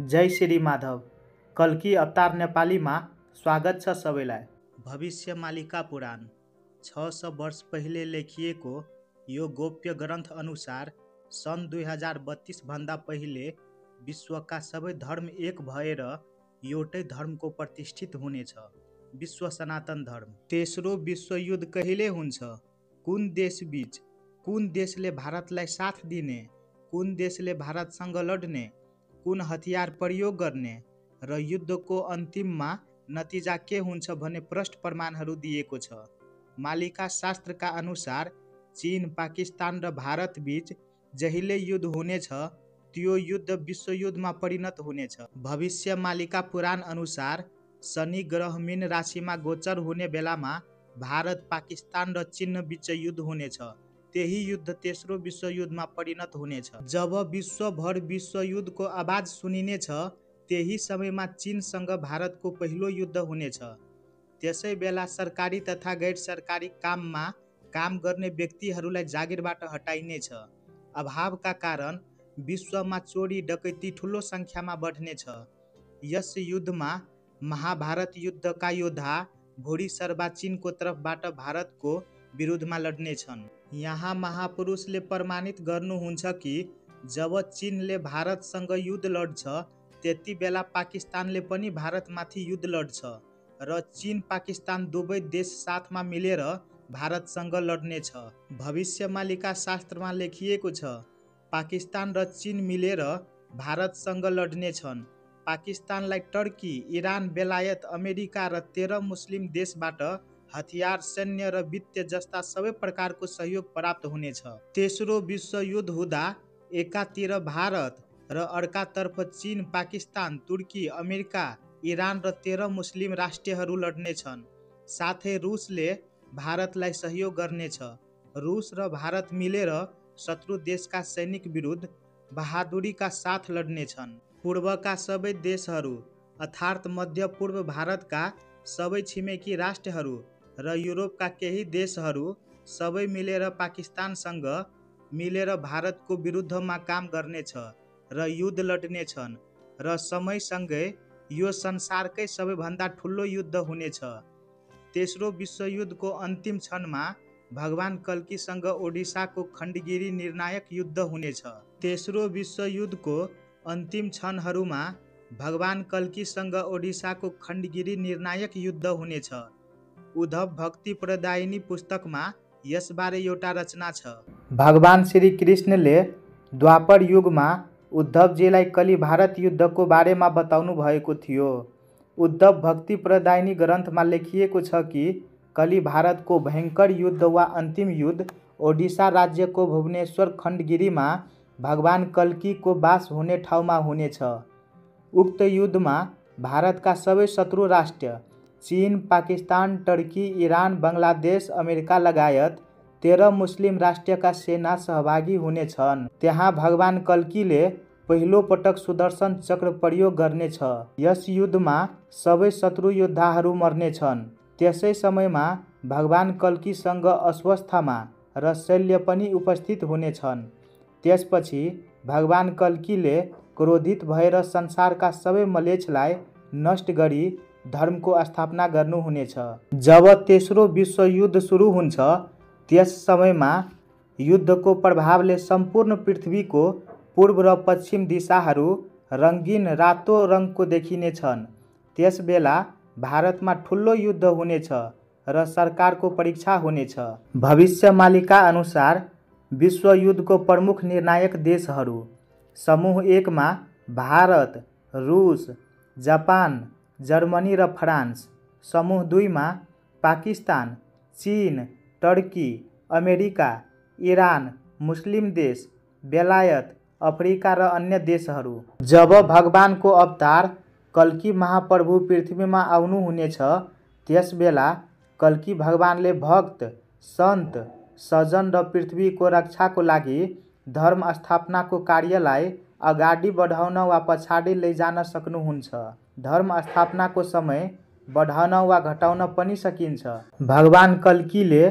जय श्री माधव। कल्की अवतार नेपालीमा स्वागत छ सबैलाई। भविष्य मालिका पुराण 600 वर्ष पहिले लेखिएको यो गोप्य ग्रन्थ अनुसार सन् 2032 भन्दा पहिले विश्वका सबै धर्म एक भएर एउटै धर्मको प्रतिष्ठित हुनेछ, विश्व सनातन धर्म। तेस्रो विश्वयुद्ध कहिले हुन्छ, कुन देश बीच, कुन देशले भारतलाई साथ दिने, कुन देशले भारतसँग लड्ने, कुन हतियार प्रयोग गर्ने र युद्धको अन्तिममा नतिजा के हुन्छ भन्ने प्रष्ट प्रमाणहरू दिएको छ। मालिका शास्त्रका अनुसार चीन, पाकिस्तान र भारत बीच जहिले युद्ध हुनेछ त्यो युद्ध विश्वयुद्धमा परिणत हुनेछ। भविष्य मालिका पुराण अनुसार शनि ग्रह मीन राशिमा गोचर हुने बेलामा भारत, पाकिस्तान र चीन बीच युद्ध हुनेछ। त्यही युद्ध तेस्रो विश्वयुद्धमा परिणत हुनेछ। जब विश्वभर विश्वयुद्धको आवाज सुनिनेछ त्यही समयमा चीनसँग भारतको पहिलो युद्ध हुनेछ। त्यसै बेला सरकारी तथा गैर सरकारी काममा काम गर्ने व्यक्तिहरूलाई जागिरबाट हटाइनेछ। अभावका कारण विश्वमा चोरी डकैती ठुलो सङ्ख्यामा बढ्नेछ। यस युद्धमा महाभारत युद्धका योद्धा भोरी सर्वा चीनको तर्फबाट भारतको विरुद्धमा लड्नेछन्। यहाँ महापुरुषले प्रमाणित गर्नुहुन्छ कि जब चीनले भारतसँग युद्ध लड्छ त्यति बेला पाकिस्तानले पनि भारतमाथि युद्ध लड्छ र चीन पाकिस्तान दुवै देश साथमा मिलेर भारतसँग लड्नेछ। भविष्य मालिका शास्त्रमा लेखिएको छ पाकिस्तान र चीन मिलेर भारतसँग लड्नेछन्। पाकिस्तानलाई टर्की, इरान, बेलायत, अमेरिका र 13 मुस्लिम देशबाट हतियार, सैन्य र वित्त जस्ता सबै प्रकारको सहयोग प्राप्त हुनेछ। तेस्रो विश्वयुद्ध हुँदा एकातिर भारत र अर्कातर्फ चीन, पाकिस्तान, तुर्की, अमेरिका, इरान र 13 मुस्लिम राष्ट्रहरू लड्नेछन्। साथै रुसले भारतलाई सहयोग गर्नेछ। रुस र भारत मिलेर शत्रु देशका सैनिक विरुद्ध बहादुरीका साथ लड्नेछन्। पूर्वका सबै देशहरू अर्थात् मध्य पूर्व भारतका सबै छिमेकी राष्ट्रहरू र युरोपका केही देशहरू सबै मिलेर पाकिस्तानसँग मिलेर भारतको विरुद्धमा काम गर्नेछ र युद्ध लड्नेछन् र समयसँगै यो संसारकै सबैभन्दा ठुलो युद्ध हुनेछ। तेस्रो विश्वयुद्धको अन्तिम क्षणमा भगवान कल्कीसँग ओडिसाको खण्डगिरी निर्णायक युद्ध हुनेछ। तेस्रो विश्वयुद्धको अन्तिम क्षणहरूमा भगवान कल्कीसँग ओडिसाको खण्डगिरी निर्णायक युद्ध हुनेछ। उद्धव भक्ति प्रदायिनी पुस्तकमा यसबारे एउटा रचना छ। भगवान श्री कृष्णले द्वापर युगमा उद्धवजीलाई कलि भारत युद्धको बारेमा बताउनु भएको थियो। उद्धव भक्ति प्रदायिनी ग्रन्थमा लेखिएको छ कि कलि भारतको भयङ्कर युद्ध वा अन्तिम युद्ध ओडिसा राज्यको भुवनेश्वर खण्डगिरीमा भगवान कल्कीको बास हुने ठाउँमा हुनेछ। उक्त युद्धमा भारतका सबै शत्रु राष्ट्र चीन, Pakistan, Turkey, Iran, Bangladesh, America लगायत 13 मुस्लिम राष्ट्रका सेना सहभागी हुनेछन्। त्यहाँ भगवान कल्कीले पहिलो पटक सुदर्शन चक्र प्रयोग गर्नेछ। यस युद्धमा सबै शत्रु योद्धाहरू मर्नेछन्। त्यसै समयमा भगवान कल्कीसँग अश्वस्थामा र शल्य पनि उपस्थित हुनेछन्। त्यसपछि भगवान कल्कीले क्रोधित भएर संसारका सबै मलेच्छलाई नष्ट गरी धर्मको स्थापना गर्नुहुनेछ। जब तेस्रो विश्वयुद्ध सुरु हुन्छ त्यस समयमा युद्धको प्रभावले सम्पूर्ण पृथ्वीको पूर्व र पश्चिम दिशाहरू रङ्गीन रातो रङको देखिनेछन्। त्यस बेला भारतमा ठुलो युद्ध हुनेछ र सरकारको परीक्षा हुनेछ। भविष्य मालिका अनुसार विश्वयुद्धको प्रमुख निर्णायक देशहरू समूह 1 मा भारत, रुस, जापान, जर्मनी र फ्रान्स। समूह 2 मा पाकिस्तान, चीन, टर्की, अमेरिका, इरान, मुस्लिम देश, बेलायत, अफ्रिका र अन्य देशहरू। जब भगवानको अवतार कल्की महाप्रभु पृथ्वीमा आउनुहुनेछ त्यस बेला कल्की भगवानले भक्त, सन्त, सजन र पृथ्वीको रक्षाको लागि धर्म स्थापनाको कार्यलाई अगाडि बढाउन वा पछाडि लैजान सक्नुहुन्छ। धर्म स्थापनाको समय बढाउन वा घटाउन पनि सकिन्छ। भगवान कल्कीले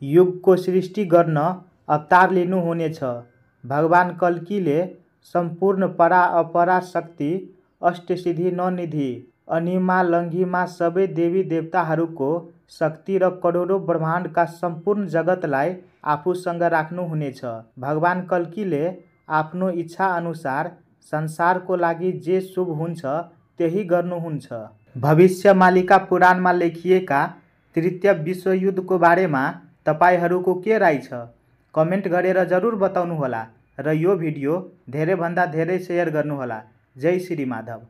युगको सृष्टि गर्न अवतार लिनुहुनेछ। भगवान कल्कीले सम्पूर्ण परा अपरा शक्ति अष्टसिद्धि 9 निधि अनिमा लङ्घिमा सबै देवी देवताहरूको शक्ति र करोडौँ ब्रह्माण्डका सम्पूर्ण जगतलाई आफूसँग राख्नुहुनेछ। भगवान कल्कीले आफ्नो इच्छा अनुसार संसारको लागि जे शुभ हुन्छ त्यही गर्नुहुन्छ। भविष्यमालिका पुराणमा लेखिएका तृतीय विश्वयुद्धको बारेमा तपाईहरूको के राय छ? कमेन्ट गरेर जरुर बताउनुहोला र यो भिडियो धेरैभन्दा धेरै सेयर गर्नुहोला। जय श्री माधव।